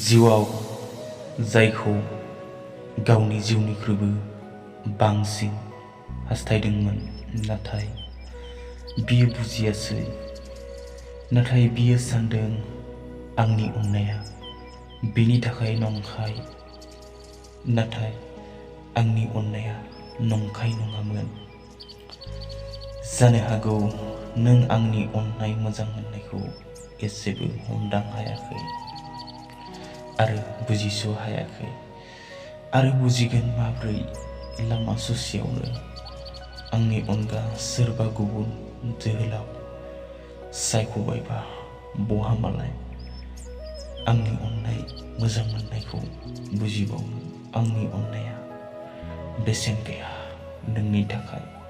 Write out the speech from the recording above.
जिउआव जायखौ गावनि जिउनिख्रुइबो बांसिन हास्थायदोंमोन, नाथाय बियो बुजियासै। नाथाय बियो सानदों आंनि अननाया बिनि थाखाय नंखाय, नाथाय आंनि अननाया नंखाय नङामोन। जानो हागौ नों आंनि अननाय मोजां मोननायखौ एसेबो हमदां हायाखै आरो बुजिस' हायाखै आरो बुजिगोन माब्रै लामा ससेयावनो आंनि अनगा सोरबा गुबुन जोहोलाव सायख'बायबा बहा मालाय आंनि अननाय मोजां मोननायखौ बुजिबावनो। आंनि अननाया बेसेन गैया नोंनि थाखाय।